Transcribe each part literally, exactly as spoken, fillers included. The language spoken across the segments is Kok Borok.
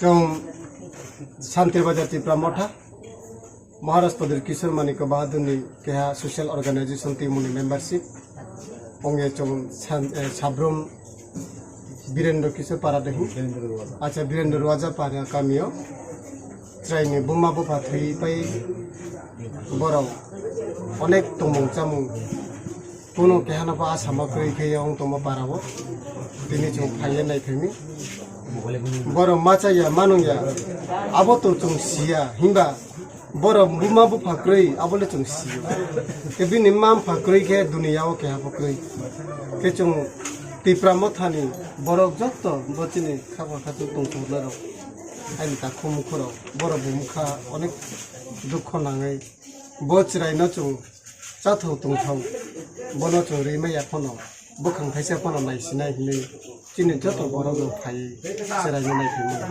Chwng Santir Bazar Tipra Motha, Maharaj Pradyot Kishore Manikya Bahadurni keha social organization team ni membership. Ongya chwng san-, eh, Sabrum Birendra Kishore Para Dehi. Acha Birendra Raja Para kamio. Chwraini buma bupha thwi pai borok onek tongmung chamung. Kuno kehano ba asama kwrwi khe yong tongma para o. Tini chwng phaiya nai phimi. Borok machaya manungya. Abo to chwng siya. Himba borok buma bupha kwrwi abo le chwng siyo. Ke bini mam pha kwrwi khe duniya o keha pha kwrwi. Ke chwng Tipra Mothani borok jotto bo chini khakwa khachu tongthoknai rok. Ani takhum khoro borok bumkha onek dukho nangwi. Bo chwraino chwng chathok tongthok, bono chwng rimaya phano, bwkhang thaisa phano naisinai hinwi chini joto borok rok phaiwi chwraino naiphaimano.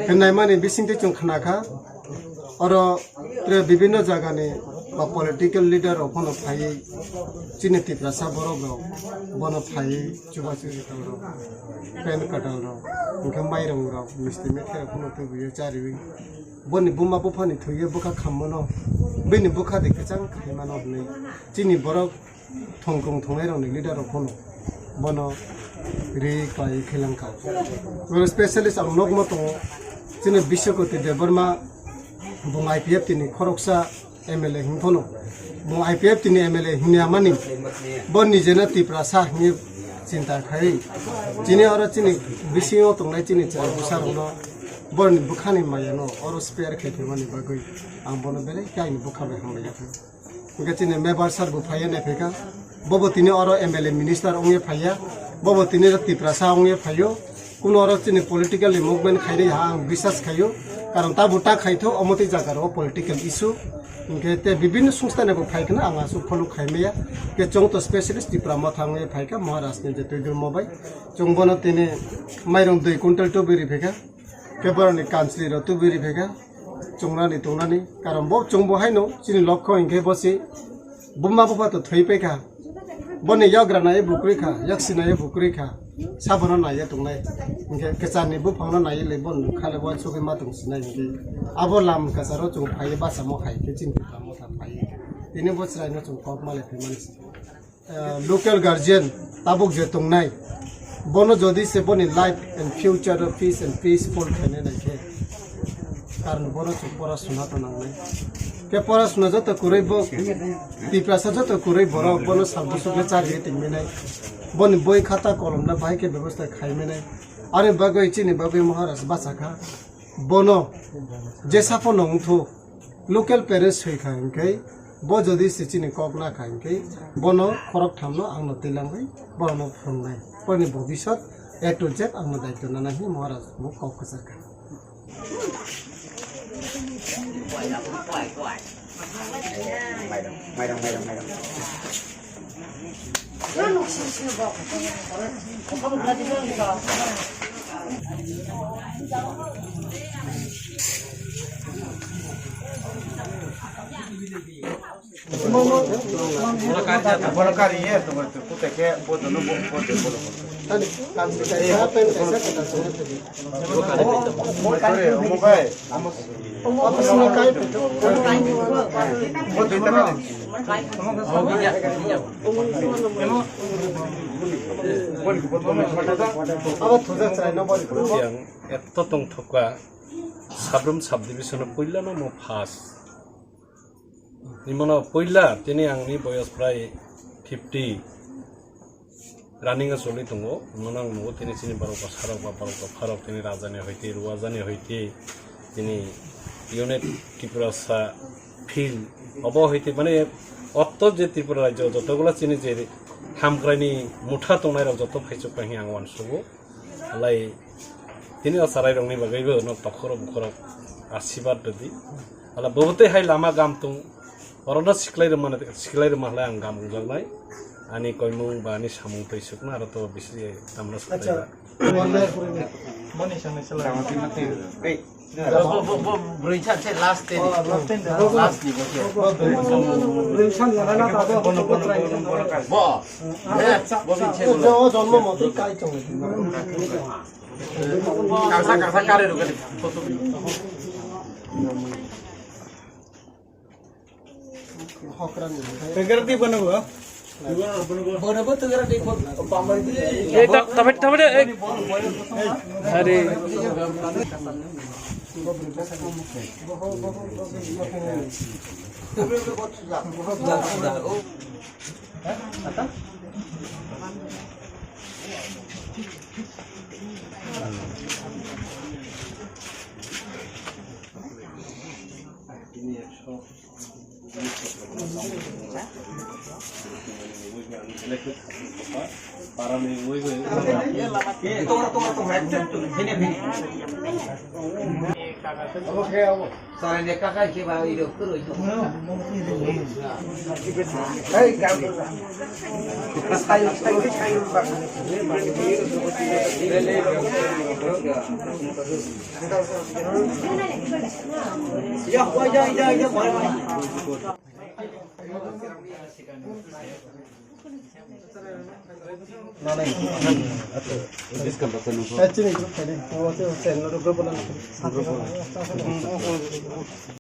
Hwnnaimani bisingtwi chwng khnakha, oro tre bibinno jagani ba political leader rok phano phaiwi chini Tiprasa borok rok bono phaiwi chubachu rok, pen katal rok, hwnkhe mairung rok, misti mekhe rok phano tubuwi chariwi. Boni buma buphani thwiwi bwkha khammano, bini bwkha de kwchang khaimano hwnwi chini borok thongkrong thongnairokni leader rok phano bono ri kwlaiwi khailangkha. Oro specialist ang nokmo tongo, chini Biswakoti Debbarma, bung I P F T ni khoroksa M L A hwn phano, bung I P F T ni M L A hwnwi amani, bo nijeno Tiprasa hwnwi chinta khai. Chini oro chini bisingo tongnai chini chwrai bwsarokno boroni bwkhani mayano oro spare khai thwimani bagwi ang bono belai khe aini bwkha bai hambai ya kha. Hwnkhe chini member sir bo phaiya nai phaikha, bobo tini oro M L A minister wngya phaiya, bobo tini oro Tiprasa wngya phaio. Kuno oro chini politically movement khainai ha ang bisas khaio, karon tabuk ta khaitho omo tei jaga rok political issue. Hwnkhe te bibinno sungstha ni bo phai khna ang aswk follow khai maya. Ke chwng to specialist Tipra Motha wngwi phai kha Maharaj ni je twi dulmo bai. Chwng bono tini mairung dui quintal tubui ri phaikha. Ke boroni kanchli rok tubui ri phaikha. Chwngnani tongnani. Karon bo chwng bo haino chini lokho hinkhe bo si buma bupha to thwi paikha. Boni yagra nai bukrwi kha, yaksi nai bukrwi kha. Sabono naiya tongnai. Hinkhe kwcharni buphangno naiya le bon nukha le uansugwi ma tong sinai hinkhe. Abo lam kwcharo chwng phaiwi bachamo hai khe chini Tipra Motha phaiwi. Tini bo chwraino chwng kok ma le thwimani se. Eh, local guardian tabuk je tongnai, bono jodi se boni life and future o peace and peaceful khainai nai khe, karon bono chwng pora suna to nangnai. Khe pora suna joto kwrwi bo Tiprasa joto kwrwi borok bono sal bwswk le chari tongmani. Boni boi khata kolom na bahai khe bebosta khaimani. Ani bagwi chini bagwi Maharaj bachakha. Bono jesa phano wngthok, local parents soi kha hinkhe, bo jodi se chini kok na kha hinkhe, bono khorok thamno angno twilangwi bono phwrwngnai. Boni bobisot A to Z angno daityo nana hinwi Maharaj bo kok kwchar kha. Yang eto tongthokha, Sabrum subdivision o puila no mo first. Nimono puila tini angni boyos prai fifty running o choli tongo. Nimono ang nugo tini chini borok bwsarok ba borok dopharok tini rajani hoite, ruwajani hoite, tini unit Tiprasa field obo hoite mane otto je Tripura rajyo jotogulo chini je hamkraini mutha tongnai rok joto phaichuk pai ang uansugo. Alai tini o chwrai rokni bagwi bo no tokhoro bukhoro asibad rwdi. Ala bo tei hai lama gam tung orono siklai rwmani, siklai rwma halai ang gam wngjaknai. Ani koimung ba ani samung tei sukna aro to bisi tamno siklai. Acha. Ba. Moni sangni sala. Ei. Bo, bo, bo, bo, bwrwi sa se last ten. Last ni bo se. Bwrwi sa ni na na ta bo. Bo. Bo bin se. O jonmo mo twi kai tong. Kangsa, kangsa kare rwgani. Hokran ni. Tegar di bono bo. Bono bo tegar di bo. Pamari di. Eh, ta-, tabe, tabe, eh. Hari.